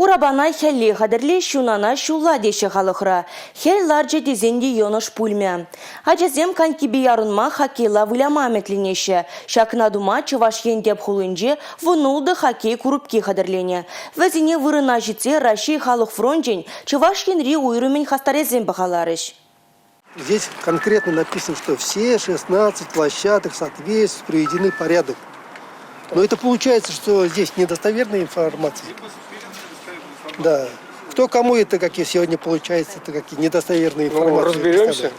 Урапана хӗлле хатӗрле, ҫунана ҫулла теҫҫӗ халӑхра. Хӗл ларчӗ тесен те йӑнӑш пулмӗ. Ачасем конькипе ярӑнма, хоккейла выляма ӗмӗтленеҫҫӗ. Ҫакна тума Чӑваш Ен тӗп хулинче 16 хоккей курупки хатӗрленӗ. Вӗсене вырӑна ҫитсе Раҫҫей халӑх фрончӗн Чӑваш Енри уйрӑмӗн хастарӗсем пахаларӗҫ. Здесь конкретно написано, что все 16 площадок соответствуют, приведены в порядок. Но это получается, что здесь недостоверная информация. Да. Кто кому это, какие сегодня получается, это какие недостоверные информации. Ну, разберемся,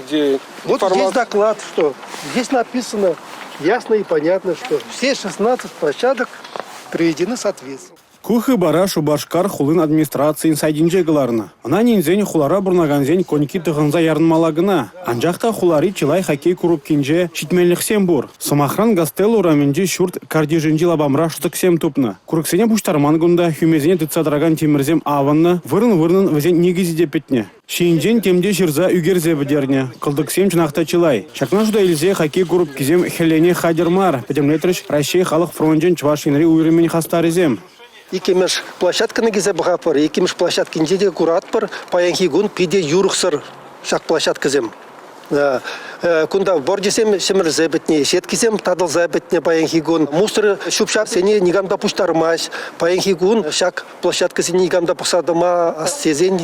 где Вот здесь доклад, что здесь написано ясно и понятно, что все 16 площадок приведены в соответствие. Ку хыпара Шупашкар хулин администрацийӗн сайтӗнче кӑларнӑ. Ӑна ӗненсен хулара пурӑнакансен коньки тӑхӑнса ярӑнмалла кӑна. Анчах та хулари чылай хоккей курупкинче ҫитменлӗхсем пур. Сӑмахран, Гастелло урамӗнчи ҫурт картишӗнчи лапамра шӑтӑксем тупнӑ. Курӑксене пуҫтарман кунта, хӳмесене тытса тӑракан тимӗрсем авӑннӑ, вырӑн-вырӑнӑн вӗсен никӗсӗ те пӗтнӗ. Ҫийӗнчен тем те ҫырса, ӳкерсе пӗтернӗ. Кӑлтӑксем чӑнах та чылай. Ҫакна шута илсе хоккей курупкисем хӗллене хатӗр мар, пӗтӗмлетрӗҫ Раҫҫей халӑх фрончӗн Чӑваш Енри уйрӑмӗн хастарӗсем. Иккӗмӗш площадкӑна килсе пӑхатпӑр. Иккӗмӗш площадкинче те куратпӑр, паянхи кун питӗ юрӑхсӑр ҫак площадкӑсем. Кунта борчӗсем ҫӗмӗрсе пӗтнӗ, сеткисем татӑлса пӗтнӗ паянхи кун. Мусор ҫӳп-ҫапсене никам та пуҫтармасть. Паянхи кун ҫак площадкӑсене никам та пӑхса тӑма тесен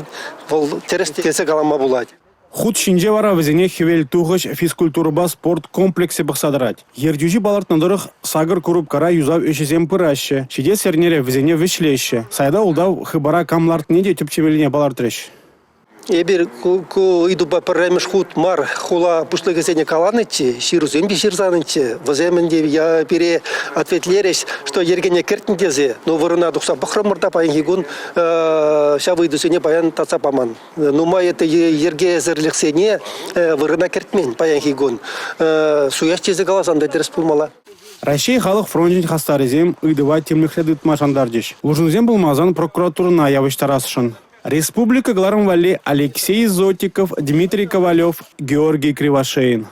вӑл тӗрӗс тесе калама пулать. Хут ҫинче вара вӗсене Хӗвел тухӑҫ физкультурӑпа спорт комплексӗ пӑхса тӑрать. Ертӳҫӗ палӑртнӑ тӑрӑх, сакӑр курупкара юсав ӗҫӗсем пыраҫҫӗ. Ҫитес эрнере вӗсене вӗҫлеҫҫӗ. Сайта ултав хыпара кам лартнине те тӗпчемеллине палӑртрӗҫ. Эпир ку ыйтупа пӗрремӗш хут мар хула пуҫлӑхӗсене каланӑччӗ, ҫырусем те ҫырсанӑччӗ. Вӗсем ӗнтӗ пире ответлерӗҫ, что йӗркене кӗртнӗ тесе. Но вырӑна тухса пӑхрӑмӑр та паянхи кун ҫав ыйтусене паян татса паман. Нумай это йӗркесӗрлӗхсене вырӑна кӗртмен паянхи кун. Суяс тесе каласан та тӗрӗс пулмалла. Раҫҫей халӑх фрончӗн хастарӗсем ыйтӑва тимлӗхре тытма шантарчӗҫ. Улшӑнусем пулмасан прокуратурӑна явӑҫтарасшӑн. Республика кӑларӑм валли Алексей Зотиков, Дмитрий Ковалев, Георгий Кривошеин.